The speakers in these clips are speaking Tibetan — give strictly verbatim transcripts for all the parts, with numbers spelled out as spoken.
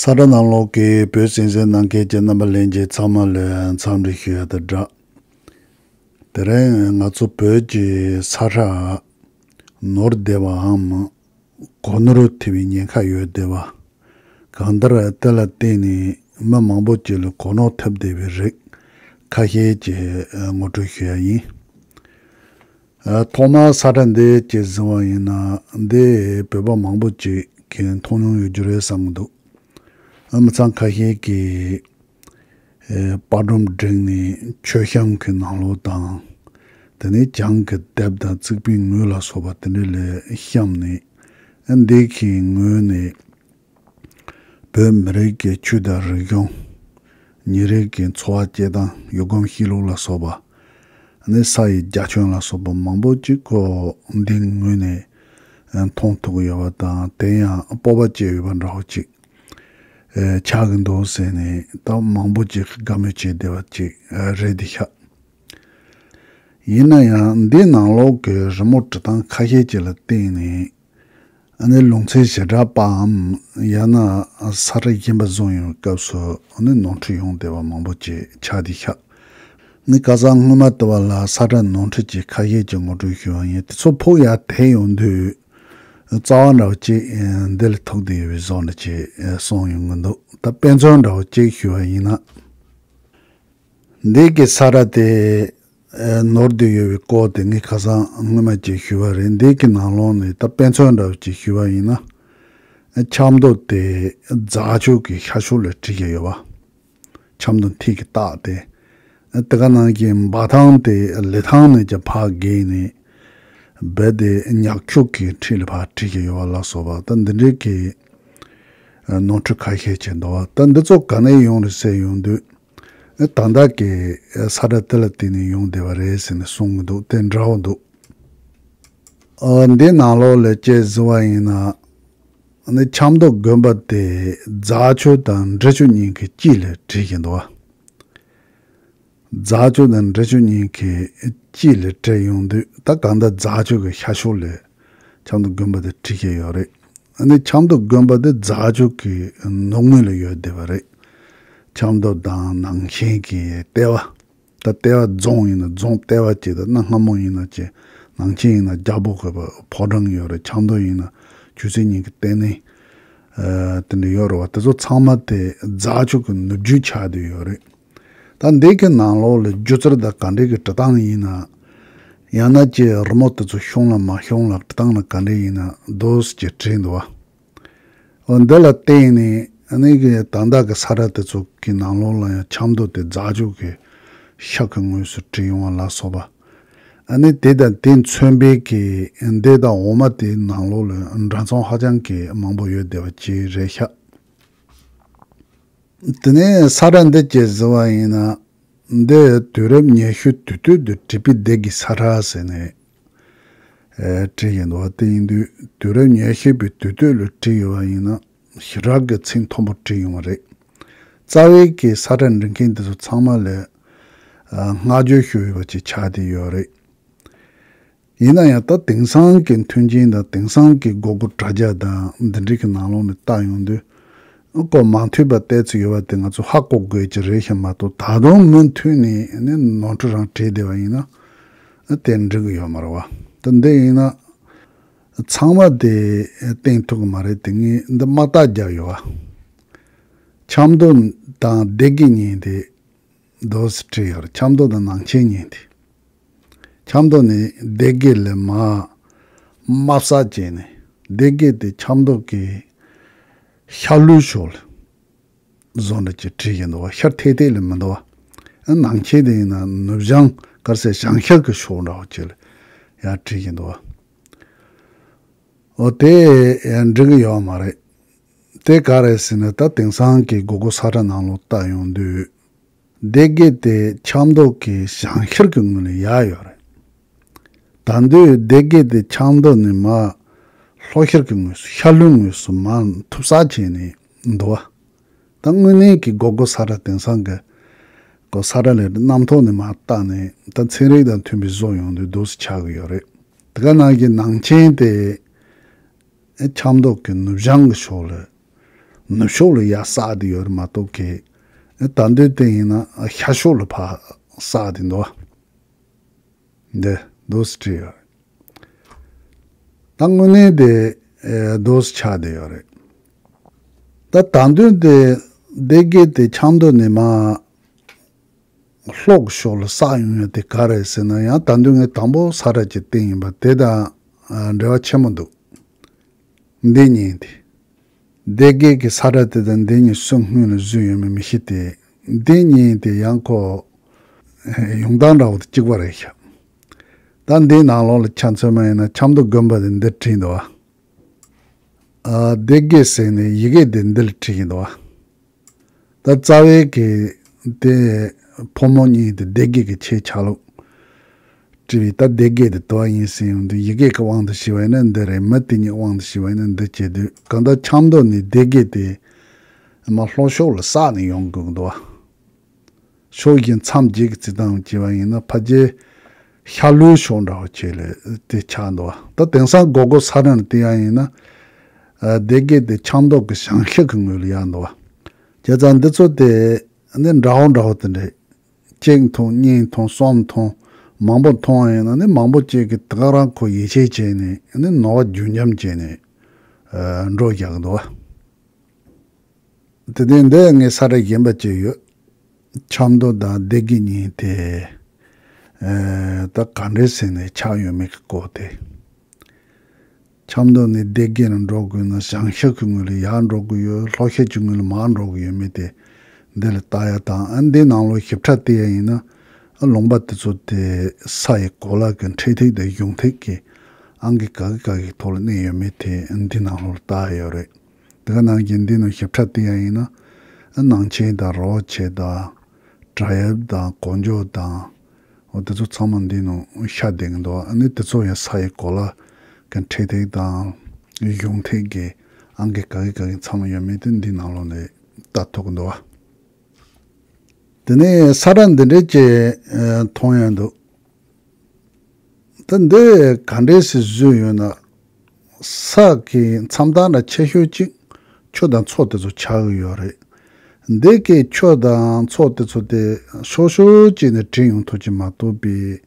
ས་ཁྲ་ནང་ལོགས་ཀྱི་བོད་གསན་གཟིགས་གནང་མཁན་གྱི་རྣམ་པ་ལྷན་རྒྱས་ཚང་མ་ལ་འཚམས་འདྲི་ཞུ་ཡ་དང་སྦྲགས། དེ་རིང་ང་ཚོ་བོད་ཀྱི་ས་ཁྲ་ནོར་བསྡད་པའམ་གོ་ནོར་ཐེབས་པའི་ཉེན་ཁ་ཡོད་བསྡད་པ། གང་ལྟར་དེ་ལ་བརྟེན་ནས་མི་མང་པོ་ཅིག་ལ་གོ་ནོར་ཐེབས་བསྡད་པའི་རིགས་ཁ་ཤས་ཀྱི་ངོ་སྤྲོད་ཞུ་ཡ་ཡིན། ཨ། ཐོག་མར་ས་ཁྲ་འདི་ཅིག་གཟིགས་པ་ཡིན་ན། འདི་བོད་པ་མང་པོ་ཅིག་གིས་མཐོང་མྱོང་ཡོད་རྒྱུ་རེད་བསམ་གྱི་འདུག་ཨ། མི་ཚང་ཁ་ཤས་ཀྱིས་ཨེ། པར་སྒྲོམ་བསྒྲིགས་ནས་མཆོད་བཤམས་ཀྱི་ནང་ལོགས་དང་། དེ་ནས་གྱང་གི་ལྡེབས་དང་རྩིག་པའི་ངོས་ལ་སོགས་པ་དེ་འདྲ་ལ་བཤམས་ནས། ཨ། འདི་གི་ངོས་ནས་བོད་མི་རིགས་ཀྱི་ཆོས་དང་རིག་གཞུང་། ཉིན་རེ་གི་འཚོ་བ་སྐྱེལ་སྟངས། ཡུལ་གོམས་གཤིས་ལུགས་ལ་སོགས་པ། ཨ་ནི་ས་ཡི་རྒྱ་ཁྱོན་ལ་སོགས་པ་མང་པོ་ཅིག་ཁོ་འདི་ངོས་ནས་མཐོང་ཐུབ་ཀྱི་ཡོད་པ་དང་། དེ་ཡང་སྤོབས་པ་སྐྱེ་ཡོད་པ་འདྲ་བོ་ཅིག་ཨེ། ཆགས་ཀྱི་འདུག་ཟེར་ནས་ད་མང་པོ་ཅིག་དགའ་མོས་བྱས་བསྡད་པ་ཅིག་ཨེ། རེད་འདི་ཤག་ཡིན་ན་ཡང་འདི་ནང་ལོགས་ཀྱི་རི་མོ་འབྲི་སྟངས་ཁ་ཤས་ཅིག་ལ་བརྟེན་ནས། ཨ་ནི་ལུང་ཚན་ཞེ་དྲག་པའམ་ཡང་ན་ས་ཁྲ་གཞན་པ་བཟུང་ཡོང་བའི་སྐབས་སུ། ཨ་ནི་ནོར་འཁྲུལ་ཡོང་བསྡད་པ་མང་པོ་ཅིག་ཆགས་བསྡད་ཤག་ནི་ཁ་སང་སྔོན་མ་དུ་བ་ལ་ས་ཁྲ་ནོར་འཁྲུལ་ཅིག་ཁ་ཤས་ཅིག་ངོ་སྤྲོད་ཞུས་པ་ཡིན། དེ་ཚོ་ཕུགས་ཡར་དེད་ཡོང་དུས། རྩ་བ་འདྲ་བོ་ཅིག་འདི་ལ་ཐུག་བསྡད་ཡོད་པའི་བཟོ་འདྲ་ཅིག་གསུངས་ཡོང་གི་འདུག་ད་དཔེ་མཚོན་འདྲ་བོ་ཅིག་ཞུས་པ་ཡིན་ན། འདི་གི་ས་ཁྲ་དེ་ནོར་བསྡད་ཡོད་པའི་སྐོར་དེ་ངས་ཁ་སང་སྔོན་མ་ཅིག་ཞུས་པ་རེད། འདི་གི་ནང་ལོགས་ནས་ད་དཔེ་མཚོན་འདྲ་བོ་ཅིག་ཞུས་པ་ཡིན་ན། ཆབ་མདོ་དེ་རྫ་ཆུ་གི་ཤར་ཕྱོགས་ལ་བྲིས་ཀྱི་ཡོད་པ། ཆབ་མདོ་མཐིལ་གྱི་རྟགས་དེ། དེ་ག་ནང་བཞིན་འབའ་ཐང་དེ་ལི་ཐང་ནས་ཀྱང་ཕར་བརྒལ་ནས། རྦད་དེ་ཉག་ཆུ་གི་འཁྲིས་ལ་ཕར་བྲིས་ཀྱི་ཡོད་པ་ལ་སོགས་པ། ད་འདི་འདྲའི་གི་ནོར་འཁྲུལ་ཁ་ཤས་ཅིག་འདུག་པ། ད་འདི་ཚོ་ག་ནས་ཡོང་རེད་ཟེར་ཡོང་དུས། ད་ལྟ་གི་ས་ཁྲ་དེ་ལ་བརྟེན་ནས་ཡོང་བསྡད་པ་རེད་ཟེར་ནས་གསུང་གི་འདུག་དེ་འདྲ་བོ་འདུག་ཨ། འདི་ནང་ལོགས་ལ་ཅིག་གཟིགས་པ་ཡིན་ན། ཨ་ནི་ཆབ་མདོ་དགོན་པ་དེ་རྫ་ཆུ་དང་འབྲི་ཆུ་གཉིས་ཀྱི་དཀྱིལ་ལ་བྲིས་ཀྱི་འདུག་པ། རྫ་ཆུ་དང་འབྲི་ཆུ་གཉིས་ཀྱི་དཀྱིལ་ལ་བྲིས་ཡོང་དུས། ད་གང་ལྟར་རྫ་ཆུ་གི་ཤར་ཕྱོགས་ལ་ཆབ་མདོ་དགོན་པ་དེ་བྲིས་ཀྱི་ཡོད་རེད། ཨ་ནི་ཆབ་མདོ་དགོན་པ་དེ་རྫ་ཆུ་གི་ནུབ་ངོས་ལ་ཡོད་བསྡད་པ་རེད། ཆབ་མདོ་དང་ནང་ཆེན་གྱི་ལྟེ་བ། ད་ལྟེ་བ་རྫོང་ཡིན་ན་རྫོང་ལྟེ་བ་གཅིག་དང་། གནའ་སྔ་མོ་ཡིན་ན་ཅིག་ནང་ཆེན་ཡིན་ན་རྒྱལ་པོ་གི་ཕོ་བྲང་ཡོད་རེད། ཆབ་མདོ་ཡིན་ན་ཆོས་སྲིད་གཉིས་ཀྱི་ལྟེ་གནས། ཨ། དེ་འདྲ་ཡོད་རེད་པ། དེ་ཚོ་ཚང་མ་དེ་རྫ་ཆུ་གི་ནུབ་རྒྱུད་ཆགས་བསྡད་ཡོད་རེད། ད་འདི་གི་ནང་ལོགས་ལ་སྒྱུ་རྩལ་དང་ག་འདྲའི་གི་འབྲི་སྟངས་ཡིན་ན། ཡང་ན་ཅིག་རི་མོ་དེ་ཚོ་ཤོང་ལ་མ་ཤོང་ལ་འབྲི་སྟངས་ལ་ག་འདྲ་ཡིན་ན་འདུག་སེ་ཅིག་བྲིས་འདུག་པ། འོ། འདི་ལ་བརྟེན་ནས་ཨ་ནི་གི་ད་ལྟ་གི་ས་ཁྲ་དེ་ཚོ་གི་ནང་ལོགས་ལ་ཡང་ཆབ་མདོ་དེ་རྫ་ཆུ་གི་ཤར་གྱི་ངོས་སུ་བྲིས་ཡོང་བ་ལ་སོགས་པ། ཨ་ནི་དེ་དང་དེ་མཚོན་པའི་གི་འདི་དང་འོག་མ་དེའི་ནང་ལོགས་ལ་འདྲ་མཚུངས་ཧ་ཅང་གི་མང་པོ་ཡོད་བསྡད་པ་ཅིག་རེད་ཤག་དེ་ནས་ས་ཁྲ་འདི་ཅིག་གཟིགས་པ་ཡིན་ན། འདི་དུས་རབས་ཉི་ཤུ་དུས་སྟོད་དུ་བྲིས་པའི་འདི་གི་ས་ཁྲ་ཟེར་ནས། ཨེ། བྲིས་ཡིན་འདུག་པ། དེ་ཡིན་དུས་དུས་རབས་ཉི་ཤུ་པའི་དུས་སྟོད་ལ་བྲིས་ཡོད་པ་ཡིན་ན་ཞེ་དྲག་གི་ཚད་མཐོན་པོ་བྲིས་ཡོང་བ་རེད། རྩ་བའི་གི་ས་ཁྲ་འབྲི་མཁན་དེ་ཚོ་ཚང་མ་ལ། ཨ། བསྔགས་བརྗོད་ཞུ་འོས་པ་ཅིག་ཆགས་བསྡད་ཡོད་རེད། ཡིན་ན་ཡང་ད་དེང་སང་གི་མཐུན་རྐྱེན་དང་དེང་སང་གི་སྒོར་སྒོར་དྲ་རྒྱ་དང་འདི་འདྲའི་གི་ནང་ལོགས་ནས་བལྟ་ཡོང་དུས། ཨ། ཁོ་མ་མཐུན་པ་ཏོག་ཙམ་ཡོད་པ་དེ་ང་ཚོ་ཧ་གོ་དགོས་ཀྱི་རེད་ཤག་མ་གཏོགས། ད་དུང་མུ་མཐུད་ནས་ནི་ནོར་འཁྲུལ་རང་བྲིས་བསྡད་པ་ཡིན་ན། ཨ། དེ་འགྲིག་གི་ཡོད་མ་རེད་པ། ད་འདི་ཡིན་ན་ཚང་མ་དེ་བསྟན་ཐུབ་ཀྱི་མ་རེད། དེ་ངས་འདི་དམག་རྟགས་བརྒྱབ་ཡོད་པ། ཆབ་མདོ་དང་སྡེ་དགེ་གཉིས་དེ་འདུག་སེ་བྲིས་ཡོད་རེད། ཆབ་མདོ་དང་ནང་ཆེན་གཉིས་དེ། ཆབ་མདོ་ནས་སྡེ་དགེ་ལ་མར་དམའ་ས་བྱས་ནས། སྡེ་དགེ་དེ་ཆབ་མདོ་གི་ཤར་ལྷོའི་ཕྱོགས་ལ་བཟོ་འདྲ་ཅིག་བྲིས་ཡིན་འདུག་པ། ཤར་ཐད་ཐད་ལ་མི་འདུག་པ། ཨ། ནང་ཆེན་དེ་ཡིན་ན་ནུབ་བྱང་ག་རེ་ཟེར། བྱང་ཤར་གྱི་ཕྱོགས་འདྲ་བོ་ཅིག་ལ་ཡར་བྲིས་ཡིན་འདུག་པ། འོ། དེ་ཡང་འགྲིག་གི་ཡོད་མ་རེད། དེ་ག་རེད་ཟེར་ན། ད་དེང་སང་གི་སྒོར་སྒོར་ས་ཁྲ་ནང་ལོགས་བལྟ་ཡོང་དུས། སྡེ་དགེ་དེ་ཆབ་མདོ་གི་བྱང་ཤར་གྱི་ངོས་ལ་ཡར་ཡོད་རེད། ད་དུང་སྡེ་དགེ་དེ་ཆབ་མདོ་ནས་མར་ལྷོ་ཤར་གྱི་ངོས་སུ། ཤར་ལྷོའི་ངོས་སུ་མར་ཐུབ་ས་བྱས་ནས་འདུག་པ། ད་དངོས་གནས་ཀྱི་སྒོར་སྒོར་ས་ཁྲ། དེང་སང་གི་སྒོར་ས་ཁྲ་ལས་གནམ་ཐོག་ནས་མར་བལྟས་ནས་ད་ཚན་རིག་དང་མཐུན་པའི་བཟོ་ཡོང་དུས་འདུག་སེ་ཆགས་ཀྱི་ཡོད་རེད། དེ་ག་ནང་བཞིན་ནང་ཆེན་དེ་ཆབ་མདོ་གི་ནུབ་བྱང་གི་ཕྱོགས་ལ། ནུབ་ཕྱོགས་ལ་ཡར་བསགས་བསྡད་ཡོད་རེད་མ་གཏོགས་གི། ད་དུང་དེ་ཡིན་ན་ཤར་ཕྱོགས་ལ་ཕར་བསགས་བསྡད་འདུག་བ། འདི་འདུག་སེ་བྲིས་ཡོད་རེད། ད་དངོས་གནས་དེ་འདུག་སེ་ཆགས་བསྡད་ཡོད་རེད། ད་ད་དུང་དེ་སྡེ་དགེ་དེ་ཆབ་མདོ་ནས་མར་ལྷོ་གི་ཕྱོགས་ལ་བསགས་ཡོང་ཡ་དེ་ག་རེ་རེད་ཟེར་ན། ཡང་ད་དུང་ངས་དང་པོ་ས་ར་གྱི་སྟེང་ཡིན་པ་དེ་དང་འབྲེལ་བ་ཆེན་པོ་འདུག་འདི་གཉིས་དེ། སྡེ་དགེ་གི་ས་ར་དེ་དང་འདི་གཉིས་སུ་སྔོན་ལ་བཟོས་ཡོད་མེད་མི་ཤེས་ཏེ། འདི་གཉིས་དེ་ཡང་ཁོ་ཡོང་སྟངས་འདྲ་བོ་དེ་གཅིག་པ་རེད་ཤག་ད་འདིའི་ནང་ལོགས་ལ་ཆ་མཚོན་པ་ཡིན་ན་ཆབ་མདོ་དགོན་པ་དེ་འདིར་བྲིས་འདུག་བ། ཨ། སྡེ་དགེ་ཟེར་ནས་ཡི་གེ་དེ་འདི་ལ་བྲིས་ཀྱི་འདུག་བ། ད་རྩ་བའི་གི་དེ་ཕོ་མོ་གཉིས་དེ་སྡེ་དགེ་གི་ཆེད་ཆ་ལུགས་བྲིས་པའི། ད་སྡེ་དགེ་དེ་དོ་བ་ཡིན་ཟེར་ཡོང་དུས་ཡི་གེ་གི་དབང་དུ་བྱས་པ་ཡིན་ན་འདི་རེད། མི་དེ་གཉིས་དབང་དུ་བྱས་པ་ཡིན་ན་འདི་བྱེད་དུས། གང་ལྟར་ཆབ་མདོ་ནས་སྡེ་དགེ་དེ་མར་ལྷོ་ཕྱོགས་ལ་བསགས་ནས་ཡོང་དགོས་ཀྱི་འདུག་བ། ཕྱོགས་བཞི་མཚམས་བརྒྱད་ཀྱི་རྩི་སྟངས་བྱས་པ་ཡིན་ན་ཕལ་ཆེར་ཤར་ལྷོའི་ཕྱོགས་འདྲ་བོ་བྱས་ལ་དེ་ཆགས་འདུག་བ། ད་དེང་སང་སྒོར་སྒོར་ས་ར་ནས་བལྟས་ཡ་ཡིན་ན། ཨ། སྡེ་དགེ་དེ་ཆབ་མདོ་གི་བྱང་ཤར་གྱི་ངོས་ལ་ཡར་འདུག་བ། བྱས་ཙང་འདི་ཚོ་དེ་ནི་འདྲ་བོ་འདྲ་བོ་དེ་འདྲས། གཅིག་མཐོང་གཉིས་མཐོང་གསུམ་མཐོང་མང་པོ་མཐོང་བ་ཡིན་ན་ནི་མང་པོ་གཅིག་གིས་དེ་ག་རང་ཁོ་ཡིད་ཆེས་བྱས་ནས་ནི་ནོར་བ་རྒྱུན་འབྱམས་བྱས་ནས། ཨ། འགྲོ་རྒྱག་གི་འདུག་བ། དེ་ནས་འདི་ངས་ས་ར་གཞན་པ་བྱས་ཡོད། ཆབ་མདོ་དང་སྡེ་དགེ་གཉིས་དེ། ཨེ། ད་ག་འདྲས་ཟེར་ནས་ཆགས་ཡོད་མེད་ཀྱི་སྐོར་དེ། ཆབ་མདོ་ནས་སྡེ་དགེ་ལ་འགྲོ་དགོས་ན་བྱང་ཤར་གྱི་ངོས་ལ་ཡར་འགྲོ་དགོས་ཡོད། ལྷོ་ཤར་གྱི་ངོས་ལ་མར་འགྲོ་དགོས་ཡོད་མེད་དེ་འདི་ལ་ལྟ་ཡ་དང་། ཨ། འདི་ནང་ལོགས་ཞིབ་ཕྲ་བལྟས་ཡ་ཡིན་ན། ཨ། ལུང་པ་དེ་ཚོ་དེ་ས་ཡི་གོ་ལ་གི་འཕྲེད་ཐིག་དང་གཞུང་ཐིག་གི་ཨང་ཀི་ག་གི་ག་གི་ཐོག་ལ་གནས་ཡོད་མེད་དེ་འདི་ནང་ལོགས་ལ་ལྟ་ཡ་ཡོད་རེད། དེ་ག་ནང་བཞིན་འདི་ནང་ཞིབ་ཕྲ་བལྟས་ཡ་ཡིན་ན། ཨ། ནང་ཆེན་དང་རོ་ཆེ་དང་བྲག་གཡབ་དང་གོ་འཇོ་དང་། འོ། དེ་ཚོ་ཚང་མ་འདི་ནང་ཤར་བསྡད་ཀྱི་འདུག་ཨ་ནི་དེ་ཚོ་ཡང་ས་ཡི་གོ་ལ་གི་འཕྲེད་ཐིག་དང་གཞུང་ཐིག་གི་ཨང་ཀི་ག་གི་ག་གི་ཚང་མ་ཡོད་མེད་དེ་འདི་ནང་ལོགས་ནས་ལྟ་ཐུབ་ཀྱི་འདུག་དེ་ནས་ས་ར་འདི་འདྲས་ཀྱི་མཐོང་ཡ་འདུག་ད་འདི་ག་འདྲས་སེ་བཟོས་ཡོད་ན། ས་གི་མཚམས་དག་ན་ཆེ་ཤོས་གཅིག་ཆུ་དང་མཚོ་དེ་ཚོ་ཆགས་ཀྱི་ཡོད་རེད། འདི་གའི་ཆུ་དང་མཚོ་དེ་ཚོ་དེ་ཤོག་ཤོག་ཅིག་ནས་བྲིས་ཡོང་ཐུབ་ཀྱི་མ་གཏོགས་པའི་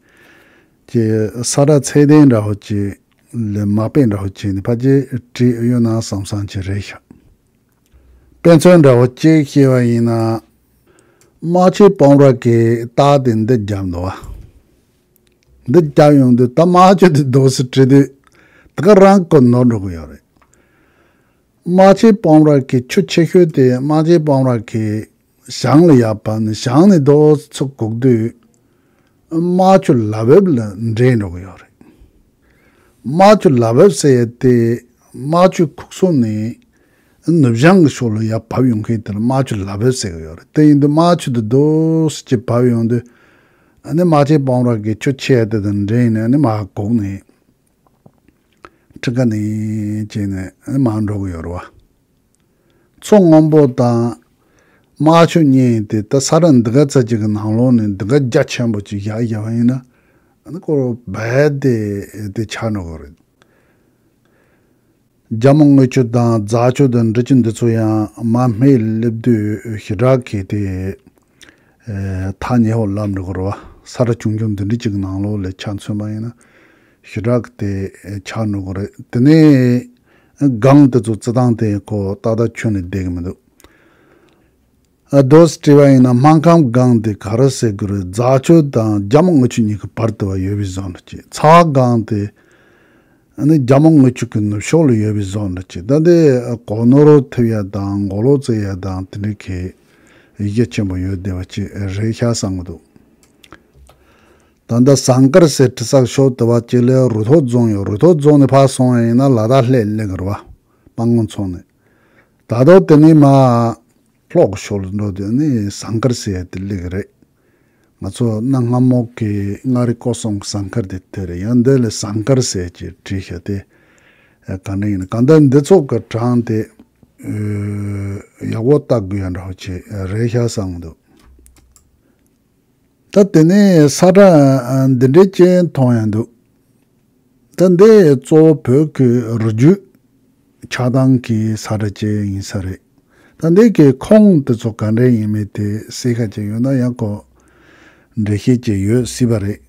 ཀྱི་ས་ར་ཚད་ལྡན་འདྲ་བོ་ཅིག་ལས་མ་དཔེ་འདྲ་བོ་ཅིག་ནས་ཕལ་ཆེར་བྲིས་ཡོད་ན་བསམ་བསམ་ཅིག་རེད་ཤག་དཔེ་མཚོན་འདྲ་བོ་གཅིག་བཤད་པ་ཡིན་ན། རྨ་ཆུ་སྤང་ར་གི་རྟགས་དེ་འདི་བརྒྱབ་འདུག་བ། འདི་བརྒྱབ་ཡོང་དུས་ད་རྨ་ཆུ་དེ་འདུག་སེ་བྲིས་དུས་དེ་ག་རང་ཁོ་ནོར་འགྲོ་གི་ཡོད་རེད། རྨ་ཆུ་སྤང་ར་གི་ཆུ་ཆེ་ཤོས་དེ་རྨ་ཆུ་སྤང་ར་གི་བྱང་ལ་ཡར་བབས་ནས་བྱང་ནས་འདུག་སེ་སྒུག་དུས། རྨ་ཆུ་ལ་བབས་ལ་འདྲེས་འགྲོ་གི་ཡོད་རེད། རྨ་ཆུ་ལ་བབས་ཟེར་ཡ་དེ་རྨ་ཆུ་ཁུག་སོ་ནས་ནུབ་བྱང་གི་ཕྱོགས་ལ་ཡར་བབས་ཡོང་མཁན་དེ་ལ་རྨ་ཆུ་ལ་བབས་ཟེར་གི་ཡོད་རེད། དེ་ཡིན་དུས་རྨ་ཆུ་དེ་འདུག་སེ་ཅིག་བབས་ཡོང་དུས། ཨ་ནི་རྨ་ཆུ་སྤང་ར་གི་ཆུ་ཆེ་ཡ་དེ་དང་འདྲེས་ནས་ཨ་ནི་མར་སྒུག་ནས། ཁྲི་ཀ་ནས་བྱས་ནས་ཨ་ནི་མར་འགྲོ་གི་ཡོད་རེད་བ། མཚོ་སྔོན་པོ་དང་རྨ་ཆུ་གཉིས་དེ་ད་ས་ར་འདི་ག་ཙམ་ཅིག་གི་ནང་ལོགས་ནས་འདི་ག་རྒྱ་ཆེན་པོ་ཅིག་བཞག་བཞག་པ་ཡིན་ན། ཨ་ནི་ཁོ་རྦད་དེ་དེ་ཆགས་འགྲོ་གི་རེད། རྒྱ་མོ་རྔུལ་ཆུ་དང་རྫ་ཆུ་དང་འབྲི་ཆུ་འདི་ཚོ་ཡང་མར་སྨད་སླེབས་དུས་ཞེ་དྲག་གི་དེ་ཐག་ཉེ་བོ་ལབ་འགྲོ་གི་རེད་བ། ས་ར་ཆུང་ཆུང་འདི་འདྲ་ཅིག་གི་ནང་ལོགས་ལ་ཆ་མཚོན་པ་ཡིན་ན་ཞེ་དྲག་གི་དེ་ཆགས་འགྲོ་གི་རེད། དེ་ནས་སྒང་དེ་ཚོ་རྩི་སྟངས་དེ་ཁོ་ཏག་ཏག་ཁྱོན་ནས་བསྡད་ཀྱི་མི་འདུག་ཨ། འདུག་སེ་བྲིས་པ་ཡིན་ན་སྨར་ཁམས་སྒང་དེ་ག་རེ་ཟེར་དགོས་རེད། རྫ་ཆུ་དང་རྒྱ་མོ་རྔུལ་ཆུ་གཉིས་ཀྱི་བར་དུ་བ་ཡོད་པའི་བཟོ་འདྲ་ཅིག་ཚ་བ་སྒང་དེ་ཨ་ནི་རྒྱ་མོ་རྔུལ་ཆུ་གི་ནུབ་ཕྱོགས་ལ་ཡོད་པའི་བཟོ་འདྲ་ཅིག་ད་འདི་གོ་ནོར་ཐེབས་ཡ་དང་མགོ་ལོག་བཙུགས་ཡ་དང་དེ་འདྲའི་གི་ཡིད་ཆེས་ཆེན་པོ་ཡོད་བསྡད་པ་ཅིག་རེད་ཤག་བསམ་གི་འདུག་ད་ལྟ་ཟངས་དཀར་ཟེར་དྲི་ཟ་ཤོག་དེ་བ་ཅིག་ལ་རུ་ཐོག་རྫོང་ཡོད། རུ་ཐོག་རྫོང་ནས་ཕར་སོང་བ་ཡིན་ན་ལ་དྭགས་ལྷས་སླེབས་ཀྱི་རེད་བ། སྤང་ངོ་མཚོ་ནས། ད་དུང་དེ་ནས་མར་ལྷོ་གི་ཕྱོགས་ལ་འགྲོ་དུས་ནི་ཟངས་དཀར་ཟེར་ཡ་དེ་སླེབས་ཀྱི་རེད། ང་ཚོ་གནའ་སྔ་མོ་གི་མངའ་རིས་སྐོར་གསུམ་གྱི་ཟངས་དཀར་དེ་དེ་རེད། ཡང་འདི་ལ་ཟངས་དཀར་ཟེར་གྱི་བྲིས་ཤག་དེ་ག་འདྲ་ཡིན་ན། གང་ལྟར་འདི་ཚོ་གི་གྲངས་དེ་ཡག་པོ་བལྟ་དགོས་ཡ་འདྲ་བོ་ཅིག་རེད་ཤག་བསམ་གི་འདུག་ད་དེ་ནས་ས་ཁྲ་འདི་འདྲའི་ཅིག་མཐོང་ཡ་འདུག་ད་འདི་གཙོ་བོ་བོད་ཀྱི་རུས་རྒྱུད་ཆགས་སྟངས་ཀྱི་ས་ཁྲ་ཅིག་ཡིན་ས་རེད། ད་འདི་གི་ཁུངས་དེ་ཚོ་ག་འདྲ་ཡིན་མིན་དེ་གསལ་ཁ་ཅིག་ཡོད་ན་ཡང་ཁོ་འགྲེལ་བཤད་ཅིག་ཡོད་སྲིད་པ་རེད།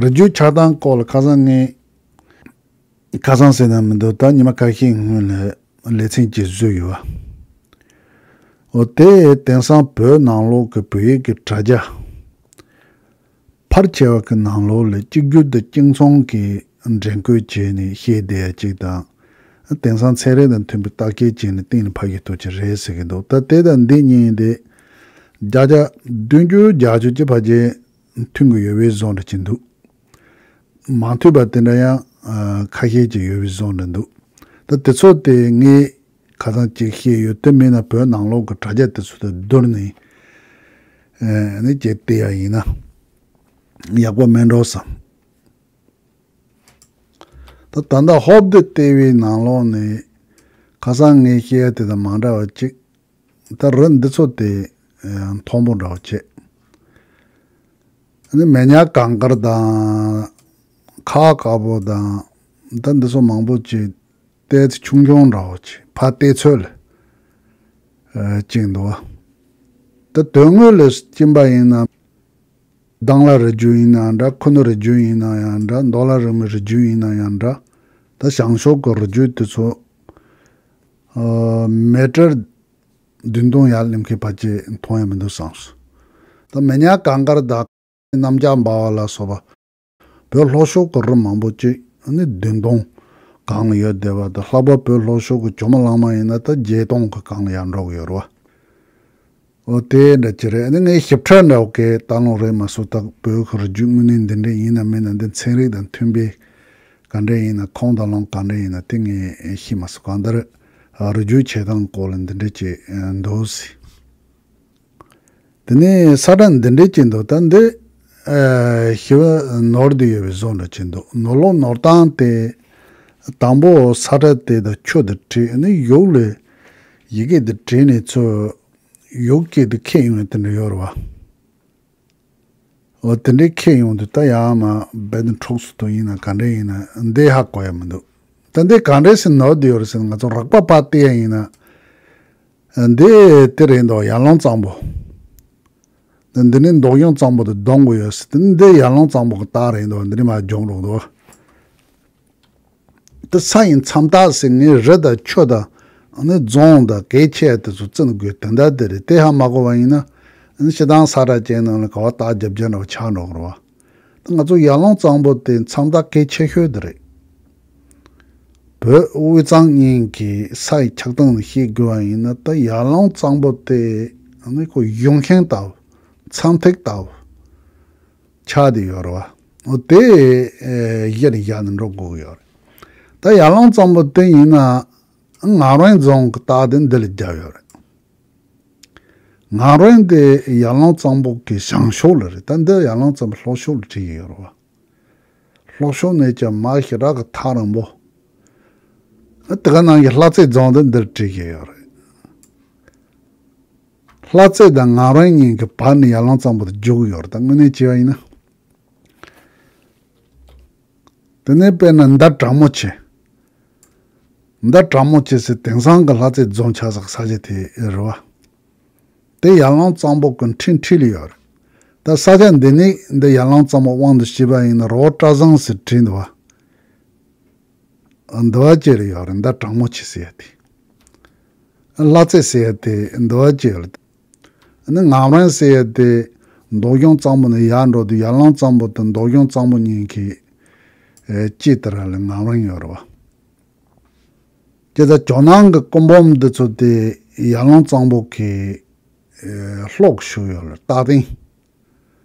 རི་རྒྱུད་ཆགས་སྟངས་སྐོར་ལ་ཁ་སང་ངས་ཁ་སང་ཟེར་ན་མི་འདུག་ད་ཉི་མ་ཁ་ཤས་སྔོན་ལ་ལེ་ཚན་ཅིག་བཟོས་ཡོད་པ། འོ་དེ་དེང་སང་བོད་ནང་ལོགས་ཀྱི་བོད་ཡིག་གི་དྲ་རྒྱ། ཕལ་ཆེ་བ་གི་ནང་ལོགས་ལ་གཅིག་གྱུར་དང་གཅིག་མཚུངས་ཀྱི་འདྲེན་བཀོལ་བྱས་ནས་བཤད་བསྡད་ཡ་གཅིག་དང་། དེང་སང་ཚན་རིག་དང་མཐུན་པའི་བརྟག་དཔྱད་བྱས་ནས་གཏན་ལ་ཕབ་ཀྱི་འདུག་ཅིག་རེད་ཟེར་གྱི་འདུག་ད་དེ་དང་འདི་གཉིས་དེ་བརྒྱ་ཆ་བདུན་ཅུ་བརྒྱད་ཅུ་ཅིག་ཕལ་ཆེར་མཐུན་གྱི་ཡོད་པའི་བཟོ་འདྲ་ཅིག་འདུག་མ་མཐུན་པ་དེ་འདྲ་ཡང་ཨ་ཁ་ཤས་ཅིག་ཡོད་པའི་བཟོ་འདྲ་འདུག་ད་དེ་ཚོ་དེ་ངས་ཁ་སང་ཅིག་བཤད་ཡོད། དེ་མིན་ན་བོད་ནང་ལོགས་ཀྱི་དྲ་རྒྱ་དེ་ཚོ་དང་བསྡུར་ནས་ཨ་ནི་ཅིག་བལྟས་ཡ་ཡིན་ན་ཡག་པོ་མེད་འགྲོ་བསམ། ད་ད་ལྟ་ཧོབ་སྟེ་བལྟས་པའི་ནང་ལོགས་ནས་ཁ་སང་ངས་བཤད་ཡ་དེ་དང་མ་འདྲ་བ་ཅིག་ད་རི་འདི་ཚོ་དེ་ཨ་མཐོན་པོ་འདྲ་བོ་བྱས། ཨ་ནི་མེ་ཉག་གངས་དཀར་དང་། ཁ་དཀར་པོ་དང་། ད་འདི་ཚོ་མང་པོ་ཅིག་ཏོག་ཙམ་ཆུང་ཆུང་འདྲ་བོ་ཅིག་ཕར་བལྟས་ཚོད་ལ་ཨ་ཅིག་འདུག་བ། ད་དོན་དངོས་ལ་ཕྱིན་པ་ཡིན་ན། གདང་ལ་རི་རྒྱུད་ཡིན་ན་འདྲ། ཁུ་ནུ་རི་རྒྱུད་ཡིན་ན་ཡང་འདྲ། མདོ་ལ་རི་མོའི་རི་རྒྱུད་ཡིན་ན་ཡང་འདྲ། ད་བྱང་ཕྱོགས་ཀྱི་རི་རྒྱུད་དེ་ཚོ་ཨ་མེ་ཊར་བདུན་སྟོང་ཡར་སླེབས་མཁན་ཕལ་ཆེར་མཐོང་ཡ་མི་འདུག་བསམ་སོང་། ད་མེ་ཉག་གངས་དཀར་དང་གནམ་ལྕགས་འབར་བ་ལ་སོགས་པ་བོད་ལྷོ་ཕྱོགས་ཀྱི་རི་མང་པོ་ཅིག་ནི་བདུན་སྟོང་སྒང་ལ་ཡོད་བསྡད་པ་དང་། ལྷག་པར་བོད་ལྷོ་ཕྱོགས་ཀྱི་ཇོ་མོ་གླང་མ་ཡིན་ན་ད་བརྒྱད་སྟོང་གི་སྒང་ལ་ཡར་འགྲོ་གི་ཡོད་རེད་བ། འོ་དེ་འདྲ་ཅིག་རེད། ཨ་ནི་ངས་ཞིབ་ཕྲ་འདྲ་བོ་གི་ལྟ་ལོང་རེད་མ་སོང་། ད་བོད་ཀྱི་རི་རྒྱུད་དངོས་གནས་འདི་འདྲ་ཡིན་ན་མིན་ན། འདི་ཚན་རིག་དང་མཐུན་པའི་ག་འདྲ་ཡིན་ན། ཁུངས་དང་ལུང་ག་འདྲ་ཡིན་ན་དེ་ངས་ཤེས་མ་སོང་། གང་ལྟར་རི་རྒྱུད་ཆགས་སྟངས་སྐོར་ལ་འདི་འདྲ་ཅིག་འདུག་ཟེར། དེ་ནས་ས་ཁྲ་འདི་འདྲ་ཅིག་འདུག་ད་འདི་ཨ་ཞི་བ་ནོར་བསྡད་ཡོད་པའི་བཟོ་འདྲ་ཅིག་འདུག་ནོར་ལུག་ནོར་སྟངས་དེ་དང་པོ་ས་ཁྲ་དེ་དང་ཆུ་དེ་བྲིས། ཨ་ནི་གཡུག་ལ་ཡི་གེ་དེ་བྲིས་ནས་ཚུར་གཡུག་གི་དེ་ཁྱེར་ཡོང་བའི་དེ་འདྲ་ཡོད་རེད་བ། འོ་དེ་འདྲའི་ཁྱེར་ཡོང་དུས་ད་ཡང་མ་རྦད་དེ་འཁྲུགས་སུ་ཐུག་ཡིན་ན་ག་འདྲ་ཡིན་ན་འདི་ཧ་གོ་ཡ་མི་འདུག་ད་འདི་ག་འདྲ་ཞིག་ནོར་བསྡད་ཡོད་རེད་ཟེར་ན། ང་ཚོ་རགས་པ་ཕར་བལྟས་ཡ་ཡིན་ན་འདི་དེ་རེད་འདུག་ཡར་ཀླུང་གཙང་པོ། འདི་ནི་མདོ་ཁམས་གཙང་པོ་དང་བསྡོམས་དགོས་ཡོད་ཟེར་དུས་འདི་ཡར་ཀླུང་གཙང་པོ་གི་རྟགས་རེད་འདུག་འདི་ནི་མར་སྦྱོང་རོགས་འདུག་དེ་ས་ཡི་མཚམས་རྟགས་ཟེར། ངས་རི་དང་ཆུ་དང་ཨ་ནི་རྫོང་དང་གལ་ཆེ་བ་དེ་ཚོ་བརྩི་དགོས་དོན་དག་དེ་རེད། དེ་ཧ་མ་གོ་བ་ཡིན་ན་ཨ་ནི་སྤྱིར་བཏང་ས་ཁྲ་ཅན་ནང་ལ་ག་བ་རྟགས་རྒྱབ་རྒྱབ་འདྲ་བོ་ཆགས་འགྲོ་གི་རེད་བ། ད་ང་ཚོ་ཡར་ཀླུང་གཙང་པོ་དེ་མཚམས་རྟགས་གལ་ཆེ་ཤོས་དེ་རེད། བོད་དབུས་གཙང་གཉིས་ཀྱི་ས་ཡི་ཆགས་སྟངས་ལ་བཤད་དགོས་པ་ཡིན་ན། ད་ཡར་ཀླུང་གཙང་པོ་དེ་ཨ་ནི་ཁོ་གཞུང་ཤིང་ལྟ་བུ། མཚམས་ཐིག་ལྟ་བུ་ཆགས་བསྡད་ཡོད་རེད་བ། འོ་དེ་ཨེ་གཞི་ནས་བཞག་ནས་འགྲོ་དགོས་ཀྱི་ཡོད་རེད། ད་ཡར་ཀླུང་གཙང་པོ་དེ་ཡིན་ན་ངམ་རིང་རྫོང་གི་རྟགས་དེ་འདི་ལ་བརྒྱབ་ཡོད་རེད། ངམ་རིང་དེ་ཡར་ཀླུང་གཙང་པོ་གི་བྱང་ཕྱོགས་ལ་རེད། ད་འདི་ཡར་ཀླུང་གཙང་པོ་ལྷོ་ཕྱོགས་ལ་བྲིས་ཀྱི་ཡོད་རེད་བ། ལྷོ་ཕྱོགས་ནས་ཀྱང་མར་ཞེ་དྲག་གི་ཐག་རིང་པོ། དེ་ག་ནང་གི་ལྷ་རྩེ་རྫོང་དེ་འདིར་བྲིས་ཀྱི་ཡོད་རེད། ལྷ་རྩེ་དང་ངམ་རིང་གཉིས་ཀྱི་བར་ནས་ཡར་ཀླུང་གཙང་པོ་དེ་རྒྱུག་གི་ཡོད་རེད། ད་དངོས་གནས་བྱས་པ་ཡིན་ན། དེ་ནས་དཔེར་ན་མདའ་གྲང་མོ་ཆེ། མདའ་གྲང་མོ་ཆེ་ཟེར་དེང་སང་གི་ལྷ་རྩེ་རྫོང་ཆགས་ས་གི་ས་ཆ་དེ་རེད་བ། དེ་ཡར་ཀླུང་གཙང་པོ་གི་འཁྲིས་འཁྲིས་ལ་ཡོད་རེད། ད་ས་ཆ་འདི་ནས་འདི་ཡར་ཀླུང་གཙང་པོ་དབང་དུ་བྱས་པ་ཡིན་ན་རི་བོ་བཀྲ་བཟང་ཟེར་བྲིས་འདུག་བ། འདི་བ་ཅིག་ལ་ཡོད་རེད། མདའ་གྲང་མོ་ཆེ་ཟེར་ཡ་དེ། ལྷ་རྩེ་ཟེར་ཡ་དེ་འདི་བ་ཅིག་ལ། ཨ་ནི་ངམ་རིང་ཟེར་ཡ་དེ་མདོ་ཁམས་གཙང་པོ་ནས་ཡར་འགྲོ་དུས་ཡར་ཀླུང་གཙང་པོ་དང་མདོ་ཁམས་གཙང་པོ་གཉིས་ཀྱི་ཨེ་དཀྱིལ་དེ་ར་ལ་ངམ་རིང་ཡོད་རེད་བ། དེ་ལྟར་ཇོ་ནང་གི་སྐུ་འབུམ་འདི་ཚོ་དེ་ཡར་ཀླུང་གཙང་པོ་གི་ཨེ་ལྷོ་གི་ཕྱོགས་ཡོད་ལ་སྟག་སྟེང་།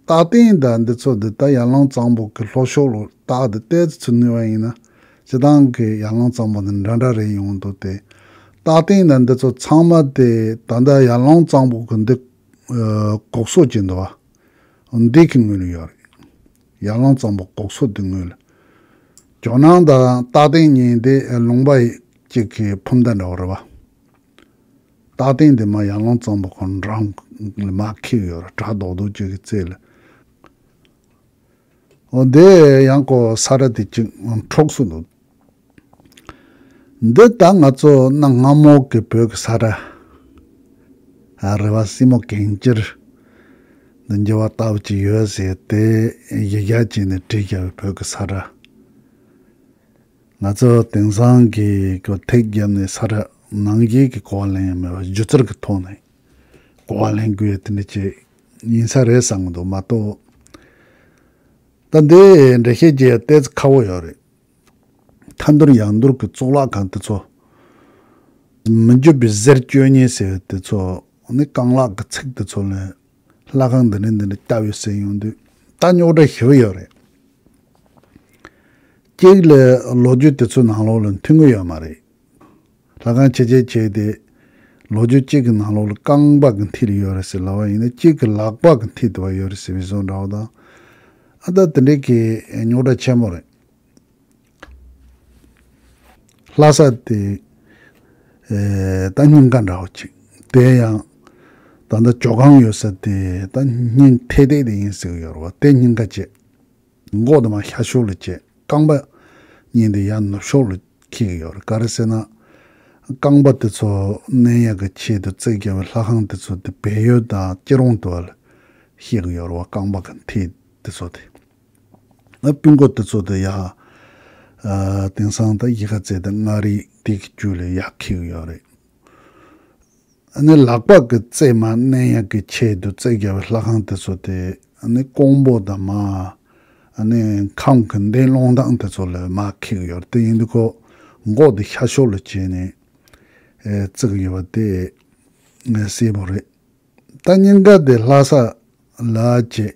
སྟག་སྟེང་དང་འདི་ཚོ་འདི་ད་ཡར་ཀླུང་གཙང་པོ་གི་ལྷོ་ཕྱོགས་ལ་སྟག་འདི་ཏོག་ཙམ་ཚུར་ནུས་པ་ཡིན་ན་སྤྱིར་བཏང་གི་ཡར་ཀླུང་གཙང་པོ་འདི་འདྲ་འདྲ་རེད་ཡོང་འདུག་སྟེ། སྟག་སྟེང་དང་འདི་ཚོ་ཚང་མ་དེ་ད་ལྟ་ཡར་ཀླུང་གཙང་པོ་གི་འདི་ཨ་གོག་སོ་ཅིག་འདུག་བ། འདི་གི་ངོས་ལ་ཡོད་རེད། ཡར་ཀླུང་གཙང་པོ་གོག་སོ་འདི་ངོས་ལ། ཇོ་ནང་དང་སྟག་སྟེང་གཉིས་དེ་ལུང་པ་གཅིག་གི་ཕུ་མདའ་འདྲ་བོ་རེད་བ། སྟག་སྟེང་དེ་མར་ཡར་ཀླུང་གཙང་པོ་ཁོ་འགྲམ་ལ་མར་འཁེལ་ཡོད་རེད། བྲག་རྡོག་རྡོག་ཅིག་གི་རྩེ་ལ། འོ་དེ་ཡང་ཁོ་ས་ཁྲ་དེ་གཅིག་འཁྲུགས་སུ་འདུག་འདི་ད་ང་ཚོ་གནའ་སྔ་མོ་གི་བོད་ཀྱི་ས་ཁྲ། རེ་བ་སྲིན་མོ་གན་རྐྱལ་འདི་འགྱེལ་བ་ལྟ་བུ་ཅིག་ཡོད་ཟེར་ཏེ་གཞི་རྒྱ་བྱས་ནས་བྲིས་བཞག་པའི་བོད་ཀྱི་ས་བཀྲ། ང་ཚོ་དེང་སང་གི་གོ་ཐེག་བརྒྱབ་ནས་ས་བཀྲ་ནང་བཞིན་གྱི་གོ་བ་ལེན་ཡ་མེད་པ་སྒྱུ་རྩལ་གྱི་ཐོག་ནས་གོ་བ་ལེན་དགོས་ཡ་དེ་འདྲ་ཅིག་ཡིན་ས་རེད་བསམ་གྱི་འདུག་མ་གཏོགས། ད་འདི་འགྲེལ་བཤད་བྱེད་ཡ་ཏོག་ཙམ་ཁག་པོ་ཡོད་རེད། ཐ་འདུར་ཡང་འདུར་གྱི་གཙུག་ལག་ཁང་དེ་ཚོ། མི་འགྱུར་བའི་གཟེར་བཅུ་གཉིས་ཟེར་བ་དེ་ཚོ་ནི་རྐང་ལག་གི་ཚིགས་དེ་ཚོ་ལ་ལྷ་ཁང་འདི་ནས་འདི་འདྲ་བཏབ་ཡོད་ཟེར་ཡོང་དུས་ད་རྙོག་དྲ་ཞེ་པོ་ཡོད་རེད། གཅིག་ལ་ལོ་རྒྱུས་དེ་ཚོའི་ནང་ལོགས་ལ་མཐུན་གྱི་ཡོད་མ་རེད། ལྷ་ཁང་ཆེ་ཆེ་བྱས་ཏེ་ལོ་རྒྱུས་གཅིག་གི་ནང་ལོགས་ལ་རྐང་པ་གི་མཐིལ་ཡོད་རེད་ཟེར་ལབ་པ་ཡིན་ན་གཅིག་གི་ལག་པ་གི་མཐིལ་དུ་བ་ཡོད་རེད་ཟེར་བའི་བཟོ་འདྲ་བོ་དང་། ཨ་ད་དེ་འདྲའི་གི་རྙོག་དྲ་ཆེན་པོ་རེད། ལྷ་ས་དེ་ཨེ་ད་སྙིང་ག་འདྲ་བོ་ཅིག་དེ་ཡང་ད་ལྟ་ཇོ་ཁང་ཡོད་ས་དེ་ད་སྙིང་ཐད་ཐད་དེ་ཡིན་ཟེར་གི་ཡོད་རེད་བ། དེ་སྙིང་ག་བྱས། མགོ་དེ་མར་ཤར་ཕྱོགས་ལ་བྱས། རྐང་པ་གཉིས་དེ་ཡར་ནུབ་ཕྱོགས་ལ་འཁྱེར་གི་ཡོད་རེད། ག་རེ་ཟེར་ན། རྐང་པ་དེ་ཚོ་མནན་ཡག་གི་ཆེད་དུ་བརྩིགས་བཞག་པའི་ལྷ་ཁང་དེ་ཚོ་དེ་བལ་ཡུལ་དང་སྐྱིད་གྲོང་དུ་བ་ལ་བཤད་གི་ཡོད་རེད་བ། རྐང་པ་གི་མཐིལ་དེ་ཚོ་དེ། ཨ་སྤུ་མགོ་དེ་ཚོ་དེ་ཡར་ཨ་དེང་སང་ད་གཞིས་ཀ་རྩེ་དང་མངའ་རིས་དེ་གི་རྒྱུད་ལ་ཡར་འཁྱེར་གི་ཡོད་རེད། ཨ་ནི་ལག་པ་གི་རྩེ་མར་མནན་ཡག་གི་ཆེད་དུ་བརྩིགས་བཞག་པའི་ལྷ་ཁང་དེ་ཚོ་དེ་ཨ་ནི་ཀོང་པོ་དང་མར་ཨ་ནི་ཁམས་ཀྱི་མདུན་སློང་ཐང་དེ་ཚོ་ལ་མར་འཁྱེར་གི་ཡོད་རེད། དེ་ཡིན་དུས་ཁོ་མགོ་དེ་ཤར་ཕྱོགས་ལ་བྱས་ནས་ཨེ་བརྩིགས་ཡོད་པ་དེ་ཨེ་གསལ་པོ་རེད། ད་སྙིང་ག་དེ་ལྷ་ས་ལ་བྱས།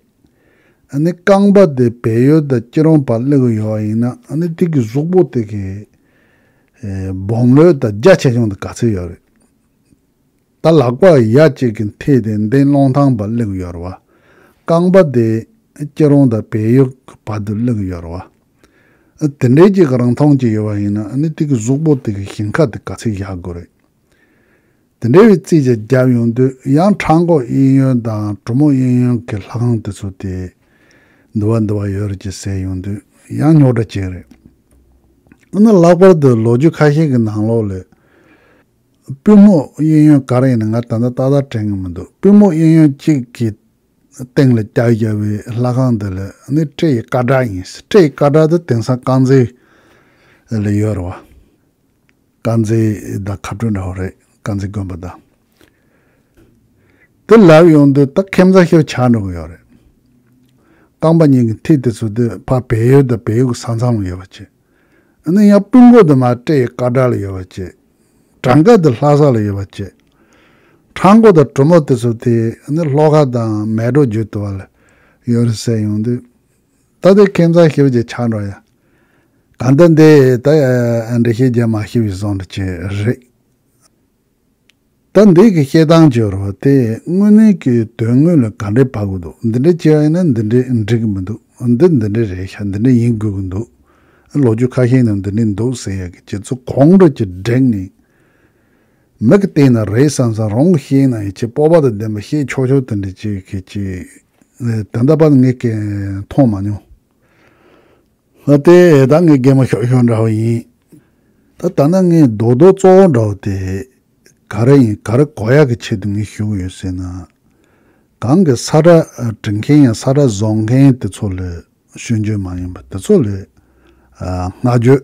ཨ་ནི་རྐང་པ་དེ་བལ་ཡུལ་དང་སྐྱིད་གྲོང་བར་སླེབས་ཀྱི་ཡོད་པ་ཡིན་ན་ཨ་ནི་དེ་གི་གཟུགས་པོ་དེ་གི་ཨེ་སྦོམ་ལོས་དང་རྒྱ་ཆེ་ཆུང་དེ་ག་ཚོད་ཡོད་རེད། ད་ལག་པ་ཡ་གཅིག་གི་མཐིལ་དེ་མདུན་སློང་ཐང་བར་སླེབས་ཀྱི་ཡོད་རེད་བ། རྐང་པ་དེ་སྐྱིད་གྲོང་དང་བལ་ཡུལ་གྱི་བར་དུ་སླེབས་ཀྱི་ཡོད་རེད་བ། ཨ་དེ་འདྲའི་གཅིག་གི་རིང་ཐུང་གཅིག་ཡོད་པ་ཡིན་ན་ཨ་ནི་དེ་གི་གཟུགས་པོ་དེ་གི་ཞེང་ཁ་དེ་ག་ཚོད་བཞག་དགོས་རེད། དེ་འདྲའི་བའི་རྩིས་ཅིག་བརྒྱབ་ཡོང་དུས་ཡང་ཁྲ་མགོ་གཡས་གཡོན་དང་གྲུ་མོ་གཡས་གཡོན་གྱི་ལྷ་ཁང་དེ་ཚོ་དེ་འདི་བ་འདི་བ་ཡོད་རེད་ཅེས་ཟེར་ཡོང་དུས་ཡང་རྙོག་དྲ་ཅིག་རེད། ཨ་ནི་ལྷག་པར་དུ་ལོ་རྒྱུས་ཁ་ཤས་ཀྱི་ནང་ལོགས་ལ། པུས་མོ་གཡས་གཡོན་ག་རེ་ཡིན་ན་ང་ད་ལྟ་ཏག་ཏག་དྲན་གྱི་མི་འདུག་པུས་མོ་གཡས་གཡོན་གཅིག་གི་སྟེང་ལ་བརྒྱབ་བཞག་པའི་ལྷ་ཁང་འདི་ལ་ནི་སྤྲེའུ་ཡི་སྐར་འདྲ་ཡིན། སྤྲེའུ་ཡི་སྐར་འདྲ་དེ་དེང་སང་དཀར་མཛེས་ལ་ཡོད་རེད་བ། དཀར་མཛེས་དང་ཁ་སྤྲོད་འདྲ་བོ་རེད། དཀར་མཛེས་དགོན་པ་དང་། དེ་ལབ་ཡོང་དུས་ད་ཁྱིམ་ཚང་ཞིག་ཆགས་འགྲོ་གི་ཡོད་རེད། རྐང་པ་གཉིས་ཀྱི་མཐིལ་དེ་ཚོ་དེ་ཕར་བལ་ཡུལ་དང་བལ་ཡུལ་གྱི་ས་མཚམས་ལ་ཡོད་པ་བྱས། ཨ་ནི་ཡང་པུས་མགོ་དེ་མར་སྤྲེའུ་ཡི་སྐར་འདྲ་ལ་ཡོད་པ་བྱས། བྲང་ཁ་དེ་ལྷ་ས་ལ་ཡོད་པ་བྱས། ཁྲ་མགོ་དང་གྲུ་མོ་དེ་ཚོ་དེ་ཨ་ནི་ལྷོ་ཁ་དང་མལ་གྲོ་རྒྱུད་དུ་བ་ལ་ཡོད་རེད་ཟེར་ཡོང་དུས། ད་དེ་ཁྱིམ་ཚང་ཞིག་ཅིག་ཆགས་འགྲོ་ཡ། གང་ལྟར་འདི་ད་འགྲེལ་བཤད་རྒྱག་མ་ཤེས་པའི་བཟོ་འདྲ་ཅིག་རེད། ད་འདི་གི་བཤད་སྟངས་ཅིག་ཡོད་རེད་བ། དེ་དངོས་གནས་ཀྱི་དོན་དངོས་ལ་ག་འདྲས་བབས་ཀྱི་འདུག་འདི་འདྲས་བྱས་པ་ཡིན་ན་འདི་འདྲས་འགྲིག་གི་མི་འདུག་འདི་འདི་འདྲས་རེད་ཤག་འདི་འདྲས་ཡིན་དགོས་ཀྱི་འདུག་ལོ་རྒྱུས་ཁ་ཤས་ནང་འདི་འདྲས་འདུག་ཟེར་ཡ་གི་བྱེད་ཚུལ་གང་འདྲ་ཅིག་བསྒྲིགས་ནས། མི་གི་སྟེང་ན་རེད་བསམ་བསམ་རང་གི་ཤེས་ན་ཡི་ཆེ་སྤོབས་པ་དང་ལྡན་པ་བཤད་ཆོག་ཆོག་དེ་འདྲས་ཅིག་གི་ཅིག་ད་ལྟ་བར་ངས་ཀྱང་མཐོང་མ་མྱོང་། ཨ་དེ་ད་ངའི་གད་མོ་ཤོར་ཤོར་འདྲ་བོ་ཡིན། ད་ད་ནི་ངས་རྡོག་རྡོག་གཙོ་བོ་འདྲ་བོ་དེ་ག་རེ་ཡིན་ག་རེ་གོ་ཡག་གི་ཆེད་དུ་ངས་ཞུ་གི་ཡོད་ཟེར་ན། གང་གི་ས་བཀྲ་འབྲི་མཁན་ཡང་ས་བཀྲ་བཟོ་མཁན་དེ་ཚོ་ལ་ཞུ་རྒྱུ་མ་ཡིན་པ་དེ་ཚོ་ལ་ཨ་བསྔགས་བརྗོད་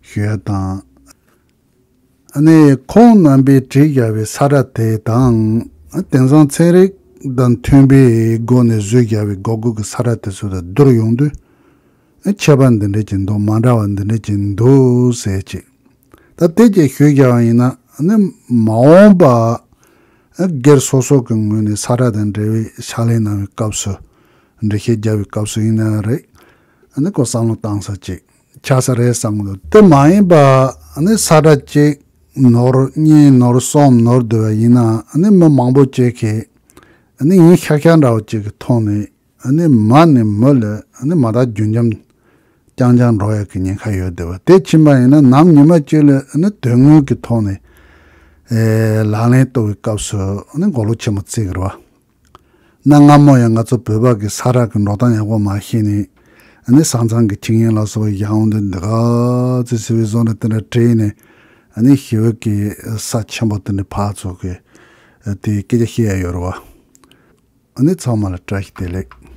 ཞུ་ཡ་དང་། ཨ་ནི་ཁོང་རྣམ་པས་བྲིས་བཞག་པའི་ས་བཀྲ་དེ་དང་། དེང་སང་ཚན་རིག་དང་མཐུན་པའི་སྒོ་ནས་བཟོས་བཞག་པའི་སྒོར་སྒོར་གྱི་ས་བཀྲ་དེ་ཚོ་དང་བསྡུར་ཡོང་དུས། ཁྱད་པར་འདི་འདྲ་ཅིག་འདུག་མ་འདྲ་བ་འདི་འདྲ་ཅིག་འདུག་ཟེར་ཅིག་ད་དེ་ཅིག་ཞུས་བཞག་པ་ཡིན་ན་ནི་མ་འོངས་པ་སྒེར་སོ་སོ་གི་ངོས་ནས་ས་བཀྲ་དང་འབྲེལ་བའི་ཕྱག་ལས་གནང་བའི་སྐབས་སུ་འགྲེལ་བཤད་རྒྱག་པའི་སྐབས་སུ་ཡིན་ན་རེད། ཨ་ནི་ཁོ་བསམ་བློ་བཏང་ས་ཅིག་ཆགས་ས་རེད་བསམ་གི་འདུག་དེ་མ་ཡིན་པ་ཨ་ནི་ས་བཀྲ་གཅིག་ནོར་གཉིས་ནོར་གསུམ་ནོར་བསྡད་པ་ཡིན་ན་ཨ་ནི་མི་མང་པོ་ཅིག་གིས་ཨ་ནི་ཡིན་ཤག་ཤག་འདྲ་བོ་ཅིག་གི་ཐོག་ནས་ཨ་ནི་མ་ནས་མི་ལ་ཨ་ནི་མ་དག་རྒྱུན་འབྱམས་རྐྱང་རྐྱང་འགྲོ་ཡག་གི་ཉེན་ཁ་ཡོད་བསྡད་པ་དེ་ཕྱིན་པ་ཡིན་ན་ནམ་ཉི་མ་གཅིག་ལ་ཨ་ནི་དོན་དངོས་ཀྱི་ཐོག་ནས་ཨེ་ལག་ལེན་གཏོང་བའི་སྐབས་སུ་ཨ་ནི་མགོ་ལོག་ཆེན་པོ་བརྩི་གི་རེད་བ། གནའ་སྔ་མོ་ཡང་ང་ཚོ་བོད་པ་གི་ས་བཀྲ་གི་འགྲོ་སྟངས་ཡག་པོ་མ་ཤེས་ནས་ཨ་ནི་ས་མཚམས་ཀྱི་ཆིངས་ཡིག་ལ་སོགས་པ་ཡང་འདི་འདི་ག་ཙི་ཟེར་བའི་བཟོ་འདྲ་དེ་འདྲ་བྲིས་ནས་ཨ་ནི་ཞི་བའི་གི་ས་ཆེན་པོ་དེ་འདྲ་ཕར་ཚུར་གི་ དེ་སྐད་ཆ་བཤད་ཡ་ཡོད་རེད་བ། ཨ་ནི་ཚང་མ་ལ་བཀྲ་ཤིས་བདེ་ལེགས།